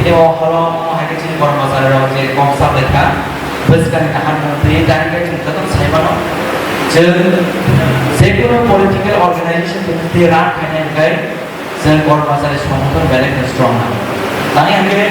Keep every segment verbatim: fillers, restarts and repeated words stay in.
O holo mo hai khe chini kormachari rok je kok sa lai kha, bwskang ni kaham no twi direct khe chwng joto sai mano. Chwng je kono political organization twi ran khainai hwnkhe chwng kormachari songthon belai khe strong nang. Tani hwnkhe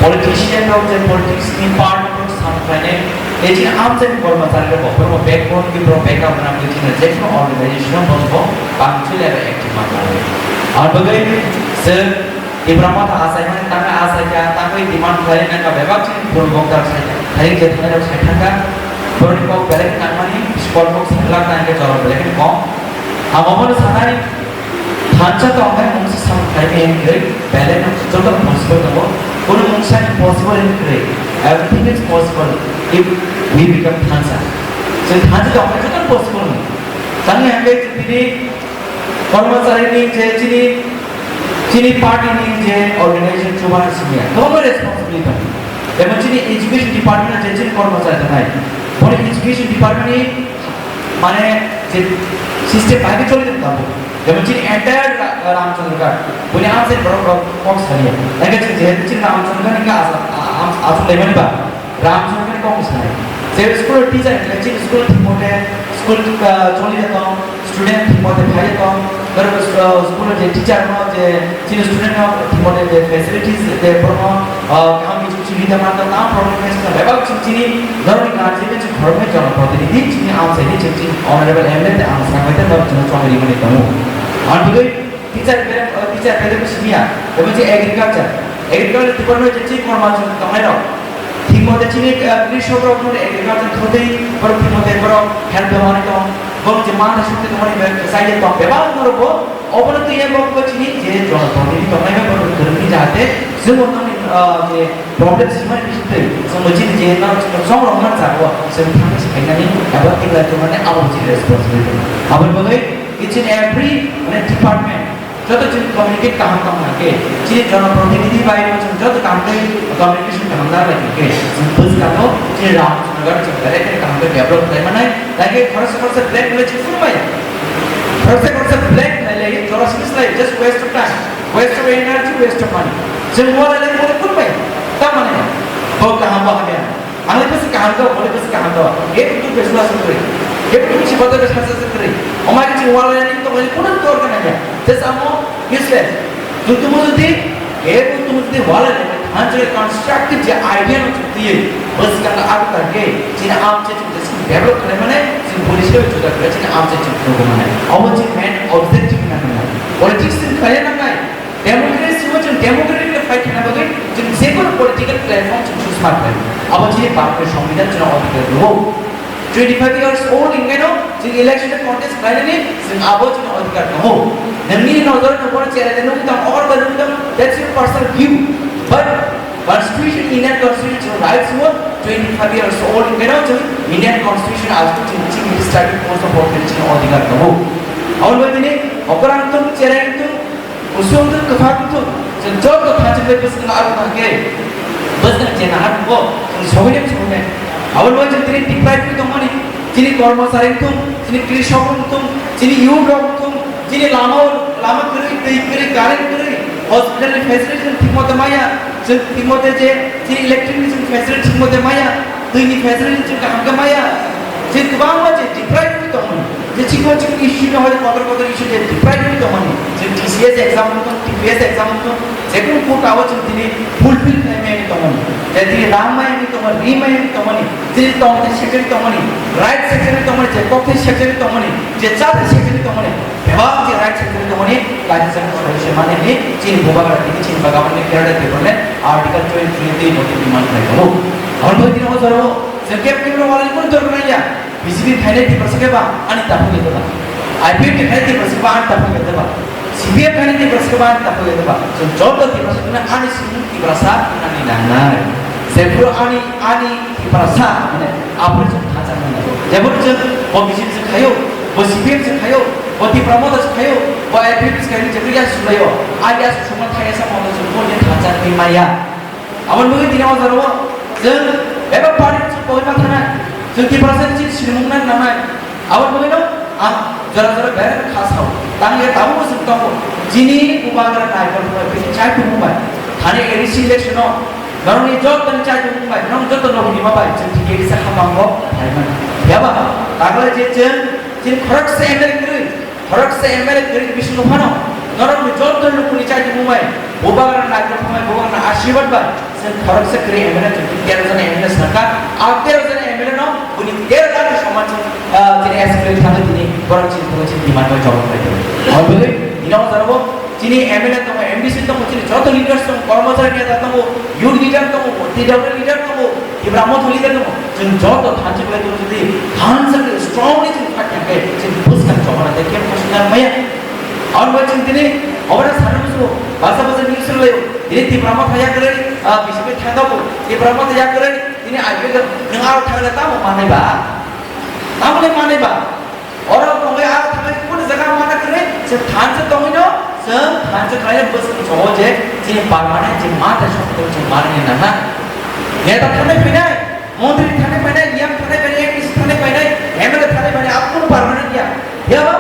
politician rok je politics ni part rok sam khlainai, tei chini amchaini kormachari rok bo borok backbone tei borok backup nang twi chini je kono organization o bo bangchi level active ma khlai. Aboni bagwi chwng Tipra Motha achaimani tangwi achaikha, tangwi demand khlaina nangkha, bebak chini phuru bokdar sai, thairik je thanai rok sai thangkha, borokni kok belai khe nangmani, skol kok sai glak nangkhe jorok belai khe kok. Ang omono sanai, thansa tongkhe mungsa sam khlaimani hwnwi belai no joto possible tongo, kunu mungsa impossible hwnwi kwrwi, everything is possible if we become thansa. Chwng thansa tongkhe joto possible no. Tangwi hwnkhe chwng tini Kormachari ni je chini, chini party ni je organization chubagra simi ya, kwbangma responsibility tongo. Jemon chini education department je chini kormachari tongnai, boni education department ni mane je system bai khe choli tong tabuk. Jemon chini entire Ra-, Ramchandraghat, boni amchai borok rok kok saliya. Nangkhe chini jehetu chini Ramchandraghat ni ka asa-, a-, am-, aswk laimani ba, Ramchandraghat ni kok sanai. Je school teacher, chini school thik mote school, ah, choli ya tong, student thik mote phai ya tong, aro, ah, school je teacher no je chini student no thik mote je facilities je borok no, ah, kaham education rida man tong, kaham problem face kha, bebak chini, chini norok ni guardian chini khoroknwi jana protinidhi chini amchai ni chini honorable M L A tei ang sanai tei norok chini chongri mani tongo. Ang twi Teacher bere, teacher bere simi ya, ebo je agriculture, agriculture department je chini kormachari tongnai rok, thik mote chini, ah, krishok rok no agriculture thotwi borok thik mote borok help rwmani tong, borok je mana sukti tongmani be sai je tong bebak norok bo obono twi abo bo chini je jonoprotinidhi tongnai rok borok kwrwngni jahate chwng bono, ah, je problem simani bisingtwi chwng bo chini je norok chwng rok man jago chwng thangwi se khainani abo tikla tongmani abo chini responsibility. Aboni bagwi each and every, mane, department joto chini communicate kaham tong kha khe, chini jonoprotinidhi bai bo chwng joto kaham khe communication kaham na bai khe, chwng bwskango chini Ramchandraghat chwng belai kheno kaham khe develop khlai manai, tai khe khoroksa khoroksa plan khlai chwng phuru maya. Khoroksa khoroksa plan khlai lai, jora sini slai, just waste of time, waste of energy, waste of money. Chwng wala lai mo phuru maya. Ta mane, bo kaham bo hamya. Ang le bwswk kaham kha, bo le bwswk kaham kha. He buktui bwswk aswk kwrwi. He buktui bisi bodol bwswk aswk kwrwi. Omo hai khe chwng wala ni tongmani kunu dorkar nangya. Just amo useless. Chwng tumo jodi, he buktui tumo jodi wala ni thansa constructive je idea no chwng twiwi bwswk ang abo ta khe chini amchai chwng je chwng develop khlai mane chwng boni se juda khlai chini amchai chwng phuru mane. Omo chini main objective nang nang. Politics chwng khlai nang nai. Democracy o chwng democratic khe fight khaina bagwi chwng je kono political platform chwng choose ma khlai. Abo chini Bharatni Songbidan chwngno odhikar rwo. Twenty five years old hinkheno chwng election o contest khlainani chwng abo chini odhikar tongo. Nangni nojor no bono cherai de nugwi tong, or ba nugwi tong, that's your personal view. But Constitution, Indian Constitution chwng rights rwo, twenty five years old hinkheno chwng Indian Constitution as to chwng chini study post of work chini odhikar tongo. Aboni bagwi tini okra wngthung, cherai wngthung, Kusung tong kwphang tong, chwng joto thansa bai bwskango abo tong khe, bwskang je nahar tongo, chwng sohine sohine. Aboni bagwi chwng tini deprive wngwi tongmani, chini kormosari wngthung, chini krishok wngthung, chini youth rok wngthung, chini lama, lama kwrwi, twi kwrwi, current kwrwi, hospital ni facility chwng thik mote maya, chwng thik mote je chini electric ni chwng facility thik mote maya, twi ni facility chwng kaham khe maya, chwng kwbangma je deprive wngwi tongmani. Je chikon chikon issue no hoi kotor kotor issue je deprive wngwi tongmani, je T C S exam wngthung, T P S exam wngthung, je kunu quota o chwng tini fulfill khlai maya wngwi tongmani, je tini rang maya wngwi tongmani, ri maya wngwi tongmani, tini tongthai sector wngwi tongmani, right sector wngwi tongmani, je kokthai sector wngwi tongmani, je chathai sector wngwi tongmani, bebak je right sector wngwi tongmani, kaisa chwng solution mani hwnwi chini bubagra tini chini bagabani kerada tibone Article twenty three twi bo tini demand khlai tongo. Aboni bagwi tini o jora o chwng keb keb no walani kunu dorkar nangya. B J P khainai Tiprasa khe ba ani takhuk ya ba. I P F ni khainai Tiprasa khe ba ani takhuk ya ba. C P M khainai Tiprasa khe ba ani takhuk ya ba. So joto Tiprasa khe ani simi Tiprasa ani nangnai. Jephuru ani, ani Tiprasa mane aphuru chwng thansa nangnai. Jephuru chwng bo B J P chwng khaio, bo C P M chwng khaio, bo Tipra Motha chwng khaio, bo I P F chwng khaio, jephuru ya sulaio. A ya suma thaya sa moto chwng bo ni thansa ni maya. Aboni bagwi tini o jora o chwng bebak party chwng koi ma thanai, chwng Tiprasa ni chini sinimung nang nangnai. Aboni bagwi no ang jora jora bebak kha sao. Tang ya tabuk bo chwng tongo. Chini bubagra naikol bai, bini chai tongo bai. Ani A D C election o norokni joto ni chai tongmung bai, norok joto no hwnima bai, chwng T T A D C hapang o phaimani. Phiya ba, tagle je chwng, chini khoroksa M L A kwrwi, khoroksa M L A kwrwi bisingo phano, norokni joto lukuni chai tongmung bai, bubagra naikol tongmai, bubagra ashirwad bai, chwng khoroksa kwrwi M L A, chwng tero jona M L A swrangkha, a tero jona M L A no, buni tero jona soman chwng, ah, chini assembly thangwi tini, borok chini thangwi chini demand bai jawab bai tong. Obviously, ino jaro Chini M L A tongo, M D C tongo, chini joto leaders tongo, kormochari neta tongo, youth leader tongo, T W leader tongo, Tipra Motha leader tongo. Chwng joto thansa bai tongo, jodi thansa bai strongly chwng fight khe, chwng bwskang chobana tei khe khosna maya. Aboni bai chwng tini obora sana musu, basa basa news rwlaio. Tini Tipra Motha yakarwi, ah, B J P thangkabo, Tipra Motha yakarwi, tini I P F nwng aro thangla tamo manai ba? Tamo le manai ba? Oro tongwi aro thangwi kunu jaga mana kwrwi, chwng thansa tongwino, chwng thansa khlaina bwswk chogo je chini permanent je ma thai sokto chwng manani nana. Neta thangwi phainai, montri thangwi phainai, E M thangwi phainai, M D C thangwi phainai, M L A thangwi phainai, abo kunu permanent ya. Phiya ba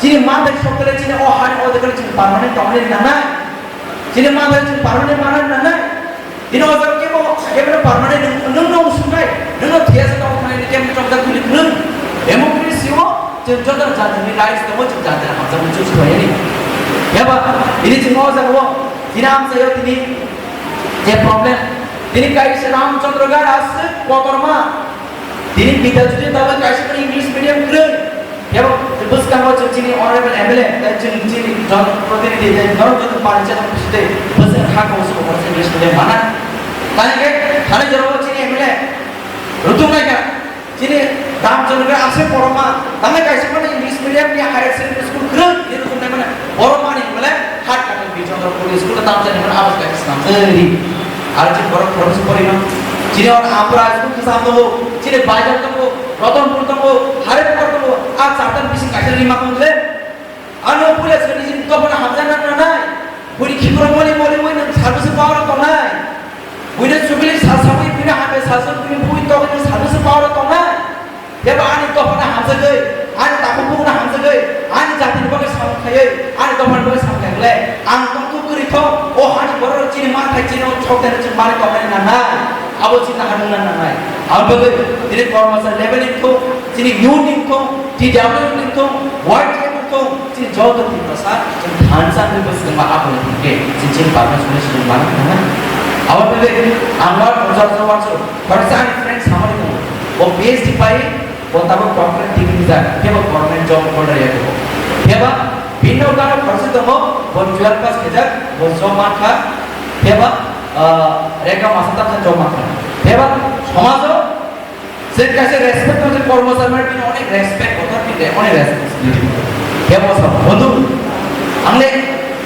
chini ma thai sokto chini o hani o jaga chini permanent tongmani nana. Chini ma thai chini permanent manani nana. Bini o jaga kebo, kebo no permanent nwng, nwng no usung nai, nwng no thiyasa tong thani ni kebo chong jak tuli kwrwng. Democracy o, chwng joto jati ni rights tongo, chwng jati ni hamjakmung choose khlai ni. Phiya ba, bini chwng o jaga o, bini amchai o tini, je problem, tini kaisa Ramchandra Ghat aswk kotorma, Tini Bidya Jyoti dala kaisa English medium kwrwi. Yabo bwskango chwng chini honorable M L A, tei chwng chini jon protinidhi, tei norok joto panchayat office tei bwswk kha kok se kok se English medium mana. Tani khe thani jorao chini M L A rutung naikha. Chini dam chwng khe aswk borok ma, tamo kaisa mane English medium ni higher secondary school kwrwi ni rutung nai mane borok mani M L A hat kata Bijondorpur school dam chwng mane abas kaisa snam. Aro chini borok khoroksa porino. Chini oro Ampura school kwcham tongo, chini Baidal tongo, Ratanpur tongo, Haripur tongo, a chartan bising kaisa rima tong le. Ano puila sani chini topona hamjak nang nanai. Buni khibro moli moli mui nang service power tongnai. Buino chubili sa sabui buino hambe sa sabui buino bui tokni service power tongnai. Jeba ani dophano hamjagwi, ani takhuk bukhukno hamjagwi, ani jatini bagwi samung khaiwi, ani dophani bagwi samung khaikle, ang tongthok kwrwi thok, o hani borok chini manthai chini o chokdeno chwng manwi tongmani nangnai, abo chini naharmung nangnai. Aboni bagwi chini kormosari level ni wngthok, chini union ni wngthok, T W ni wngthok, Y T F ni wngthok, chini joto Tiprasa, chini thansa ni bwskango abo ni thangkhe, chini, chini performance chini manwi nangnai. Aboni bagwi ang bar jora jora wansuk, khoroksa ani friend samani tongo, bo P H D pai, Bo tabuk doctorate degree rijak, kebo government job holder ya kebo. Keba bini ulo aro khoroksa tongo, bo twelve pass khaijak, bo job mankha, keba, ah, rega masa tangkha job mankha. Keba somajo je kaisa respect tong, je kormosari mane bini onek respect, kotor bini onek responsibility. Kebo sa, bondhu, ang le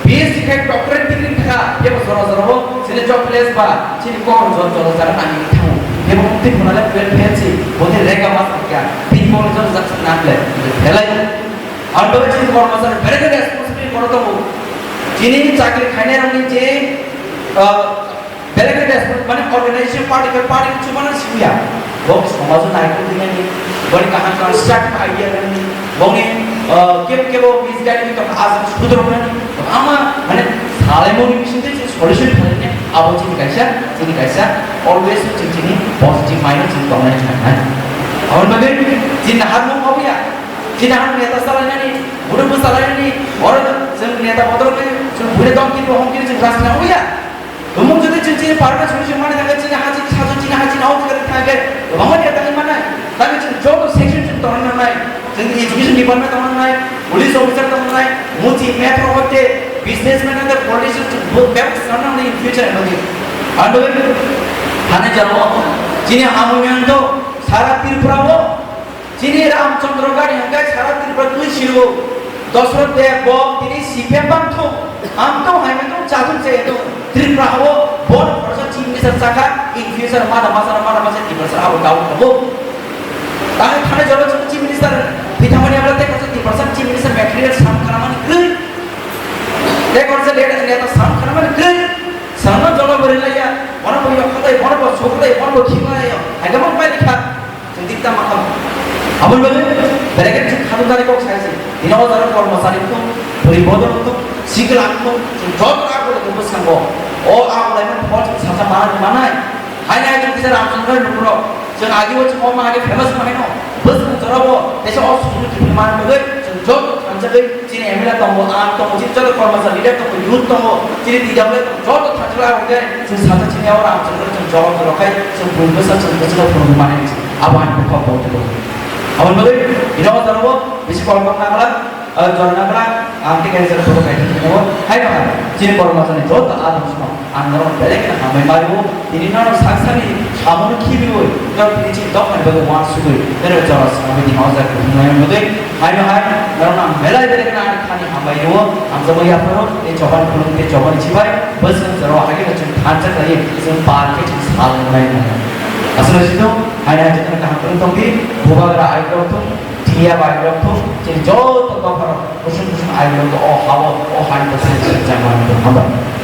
P H D khai doctorate degree kha, kebo jora jora bo, chini jobless ba, chini kok jora jora jara nangni thango. Kebo mukti khuna le twelve fail si, bo de rega mas kya, tin kok jora jara nang le, belai. Ang doi chini kormosari, belai ke responsibility kono tongo. Chini chakri khainai rokni je, ah, Belai khe respect, mane organization party khe party chumano simiya. Bo somajo naikol dinani, boni kaham constructive idea nani, boni, ah, kebo kebo misguide ni tong ajak sudrok nani. Ama mane salai moni bising tei solution khalai ne abo chini kaisa, chini kaisa always chini chini positive mind chini tongnai thang nai. Aboni bagwi chini harmung obo ya, chini harmung neta salai nani, buru bwsalai nani, oro chwng neta bodol khe chwng bure dong kiri hong kiri chwng rajna obo ya. Tumung jodi chwng chini parna chwng chwng mani thangkhe chini ha chini sajo chini ha chini hao thangkhe kwbangma khe tangwi mannai. Tangwi chwng joto section chwng tongna nangnai. Chwng education department tongna nangnai, police officer tongna nangnai, muchi, metro hoite, businessman hoite, politician chwng bo bebak tongna nangnai in future ni bagwi. Ang doi thani jano chini hamung yang to sara Tripura o Chini Ramchandra Ghat hwnkhai sara Tripura twi siro. Dosrot Deb bo tini C P M bang thung, ang tong hai mano chathung che to. Tripura hao bon khoroksa chief minister chakha, in future mada masana mada masa Tripura sara abo gao thabo. Tang thane jolo chung chief minister, pithamani abla te khoroksa Tripura sara chief minister material sam khanamani kwrwi. Te khoroksa leader neta sam khanamani kwrwi. Sama jolo beri laya, mana bo yok khatai, mana bo sok khatai, mana bo khima ya. Agama pai likha. Chwng tini tamo kha. Aboni bagwi belai khe chwng khaduk dari kok sai se. Tini o jora kormosari wngthung, bwrwi bodol wngthung, sikla wngthung, chwng joto agule khe bwskango. O agule Ang manai, hai nai chwng kisa Ramchandra ni bukhuk rok, chwng agi o chwng o ma agi famous ma haino, bwswng jora bo, teisa o sukuni kipni man bagwi, chwng joto thansa gwi, chini M L A tongo, ang tongo, chini joto kormachari leader tongo, youth tongo, chini T W tongo, joto thansa gwi ang khe, chwng sata chini o Ramchandra chwng jora jora khai, chwng bui bwsa chwng bwsa phunuk mani, abo ani bukhuk bo tongo. Aboni bagwi, ino o jora bo, bisi kolok nangla, O jorna bwla, ang tei kaisa photo kaisa tongmo, hai no hai, chini kormachari joto adong sino, ang norok belai kheno hambai mario, tini norok sak sakni samono khibiwi, norok tini chini dophani bagwi uansugwi, norok jora swnamwi tini o jaga kuthumnai wngwi, hai no hai, norok ang belai belai kheno ani thani hambai rio, ang jomo yapharo, tei chobani khulum tei chobani chibai, bwswk jorao hagino chwng thansa khlaiwi, chwng par khe chwng sal wngnai. Aswk no sino, hai no hai jotono kaham kwrwng tongdi, bubagra airok thung, Phiya bai rok thung, chini joto dopha rok kusung kusung ai rok o hao, o hai bo sai sai jama rok hambai.